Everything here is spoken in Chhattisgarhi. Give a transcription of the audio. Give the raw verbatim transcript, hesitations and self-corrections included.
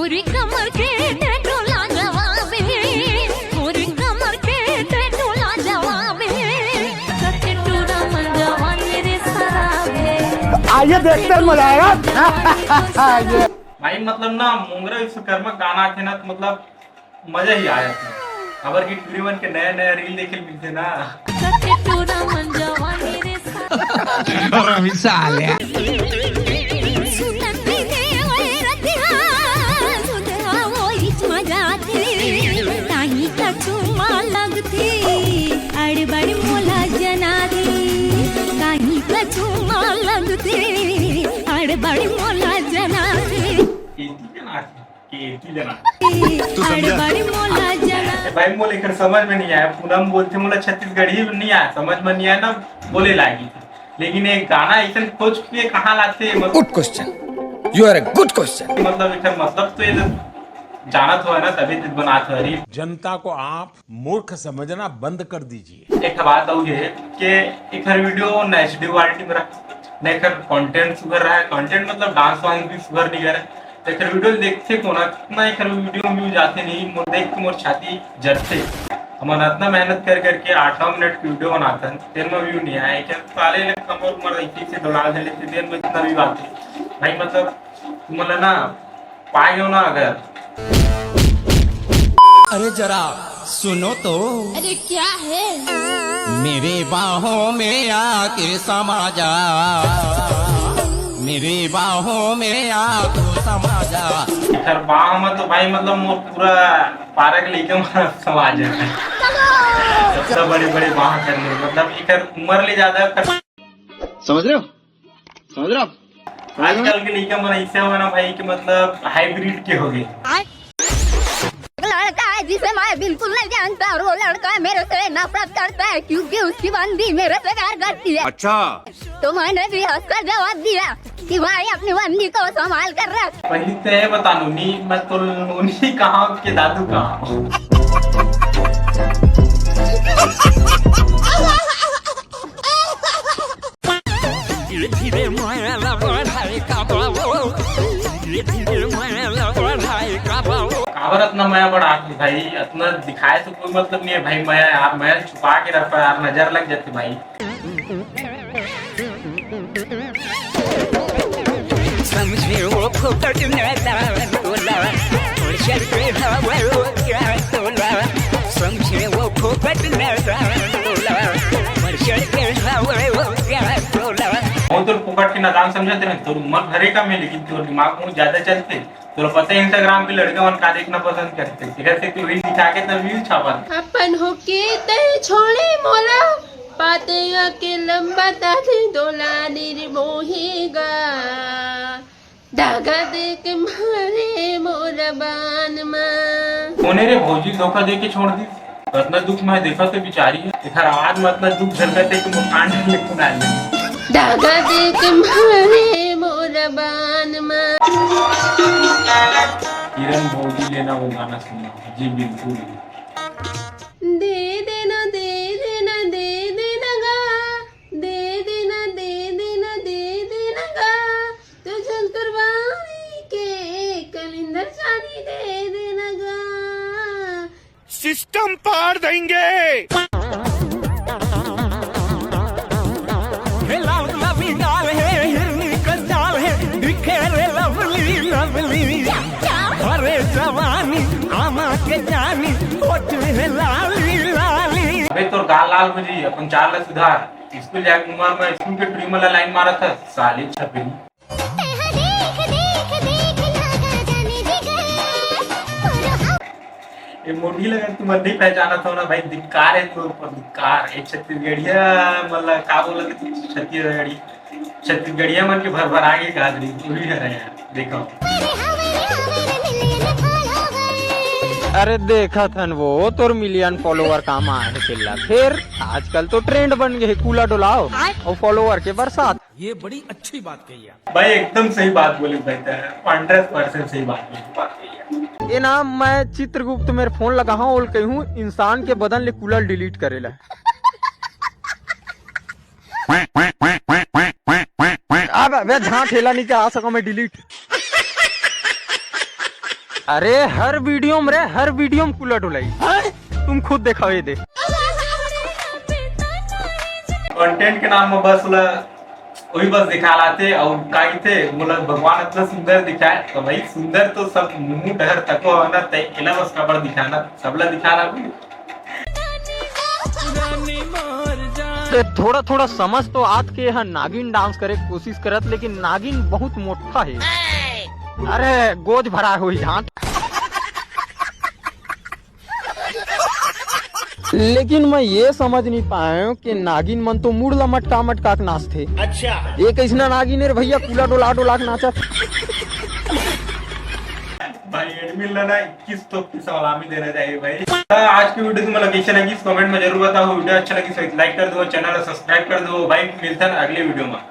रे कमर के टटोला जवाबे, मोरे कमर के टटोला जवाबे, टटोला मन जवानी रे सराबे। आइए देखते हैं, मजा आएगा। ये भाई, मतलब ना, मोंगरा विश्वकर्मा गाना आथे ना, तो मतलब मजा ही आ जाथे। काबर कि टूरी मन के नया नया रील देखे ल मिलथे ना। टटोला मन जवानी रे रवि साले। सुनत नहीं देवय रतिहा, सुधवा ओइच म जाथे। काहीं कछु मा लगथे, अड़बड़ मोला जनाथे। काहीं कछु मा लगथे, अड़बड़ मोला जनाथे। एती जनाथे। कि एती जना। तू समझा? अरे बड़ी मोला जना। ए भाई, मोला एकर समझ में नहीं आया। पूनम बोलथे, मोला छत्तीसगढ़ी नहीं आया, समझ में नहीं आया ना, बोले लागी। लेकिन एक गाना ऐसन खोज के कहाँ लाथे, मतलब good question. You are a good question. मतलब एकर मतलब तो ये जानत हो ना, तभी तो बनात हो। अरे जनता को आप मूर्ख समझना बंद कर दीजिए। एक ठा बात अउ हे कि एकर वीडियो ना एचडी क्वालिटी में रख, ना एकर कंटेंट सुघर रहा है। कंटेंट मतलब डांस वांस भी सुघर नहीं करे। तो एकर वीडियो देखथे कोन, इतना एकर वीडियो में व्यूज आथे नहीं, मोर देख के मोर छाती जरथे। हमन इतना मेहनत कर करके आठ नौ मिनट की वीडियो बनाथन, तेन में व्यू नहीं आए। क्या साले ने कमर उमर ऐसे ऐसे डोला दे लेते, तेन में इतना व्यू आते। भाई मतलब तुमन ला ना पायो ना अगर। अरे जरा सुनो तो। अरे क्या है? मेरे बाहों में आके समा जा, मेरे बाहों में आके समा जा। एकर बाह में तो भाई मतलब मोर पूरा पारा के लइका मन समा जाए। इतना बड़े बड़े बाह कर ले, मतलब एकर उम्र ले ज्यादा कर। समझ रहे हो? समझ रहे हो आप? आजकल के लइका मन ऐसे हो ना भाई कि मतलब हाइब्रिड के हो गए। लड़का है जिसे मैं बिल्कुल नहीं जानता और वो लड़का मेरे से नफरत करता है क्योंकि उसकी बंदी मेरे से प्यार करती है। अच्छा। तो मैंने भी हंसकर जवाब दिया कि भाई अपनी बंदी को संभाल कर रख। पहली तो ये बता नूनी, मैं तो नूनी कहाँ के दादू कहाँ? धीरे धीरे माया ला बढ़ाए का बाबू, धीरे धीरे माया ला बढ़ाए का बाबू। काबर अतना मया बढ़ात हे भाई? अतना दिखाए से कोई मतलब नहीं है भाई। मया यार, मया छुपा के रखो यार, नजर लग जाती भाई। समझे वो फोकट में दान तोला, और शर्ते हवा वो क्या तोला। समझे वो फोकट में दान तोला, और शर्ते हवा वो क्या तोला। वो तो फोकट के नादान समझत रहे, तोर उम्र भरे का में, लेकिन तोर दिमाग बहुत ज्यादा चलते। तोला पता है Instagram पे लड़का मन का देखना पसंद करते, तेकर से तू रील दिखा के तब व्यूज छापत। अपन होके तय छोड़े मोला, पातया के लंबा ताथे दोला निर्मोहेगा। धागा देके मारे मोर बान मा। कोने रे भौजी धोखा दे के छोड़ दी? अतना दुख मैं देखा तो बिचारी है। एकर आवाज में अतना दुख झलकत है कि मोर कान ले सुना ले। धागा देके मारे मोर बान मा। किरण भौजी लेना वो गाना सुनना। जी बिल्कुल। दे देना, दे देना, दे देना गा। दे देना, दे देना, दे देना गा। तुझे कुर्बानी के कलिंदर जानी दे देना गा। सिस्टम पाड़ देंगे। हे लाल लवी लाल हे, हिरनी का चाल हे, दिखे रे लवली लवली। अरे जवानी आमा के जानी, ओठ हे लाली लाली। अबे तोर गाल लाल हो जी, अपन चाल ला सुधार। स्कूल जाए के उमर में स्कूल के ट्रिमर ला लाइन मारत हस, साली छपरी। ये मोटी लगन तुमन नहीं पहचानत हो ना भाई, धिक्कार है तोर ऊपर, धिक्कार। एक छत्तीसगढ़िया मतलब का बोलत है, छत्तीसगढ़ी, छत्तीसगढ़िया मन के भर भर आगे का आदमी पूरी है यार, देखो। अरे देखत हन वो तोर मिलियन फॉलोअर काम आहे तेला, फिर आजकल तो ट्रेंड बन गए, कूला डोलाओ और फॉलोअर के बरसात। ये बड़ी अच्छी बात कही आप। भाई एकदम सही बात बोले भाई, तें हंड्रेड परसेंट सही बात बोले। ये ना मैं चित्रगुप्त मेरे फोन लगा हाँ और कहूँ इंसान के बदन ले कूला डिलीट करेला। अब अबे झांट हेला नहीं के आ सका मैं डिलीट। अरे हर वीडियो में रे, हर वीडियो में कूला डोलाई। तुम खुद देखाओ ये दे। कंटेंट के नाम में बस ला वही बस दिखा लाते और का कहिथे, बोला भगवान इतना सुंदर दिखाए तो भाई सुंदर तो सब मुंह डहर तको है ना, तय केला बस काबर दिखाना, सबला दिखाना भी। ते थोड़ा थोड़ा समझ तो आत के ह नागिन डांस करे के कोशिश करत, लेकिन नागिन बहुत मोटा है। अरे गोज भरा हुई झांट। लेकिन मैं ये समझ नहीं पाया हूँ कि नागिन मन तो मुड़ ला मटका मटका के नाचथे। अच्छा। ये कैसना नागिन है रे भैया, कूला डोला डोला के नाचत। भाई एडमिन ला ना इक्कीस तो की सलामी देना चाहिए भाई। तो आज की वीडियो तुम्हें कैसे लगी, कमेंट में जरूर बताओ। वीडियो अच्छा लगी तो लाइक कर दो, चैनल सब्सक्राइब कर दो भाई। मिलते हैं अगले वीडियो में।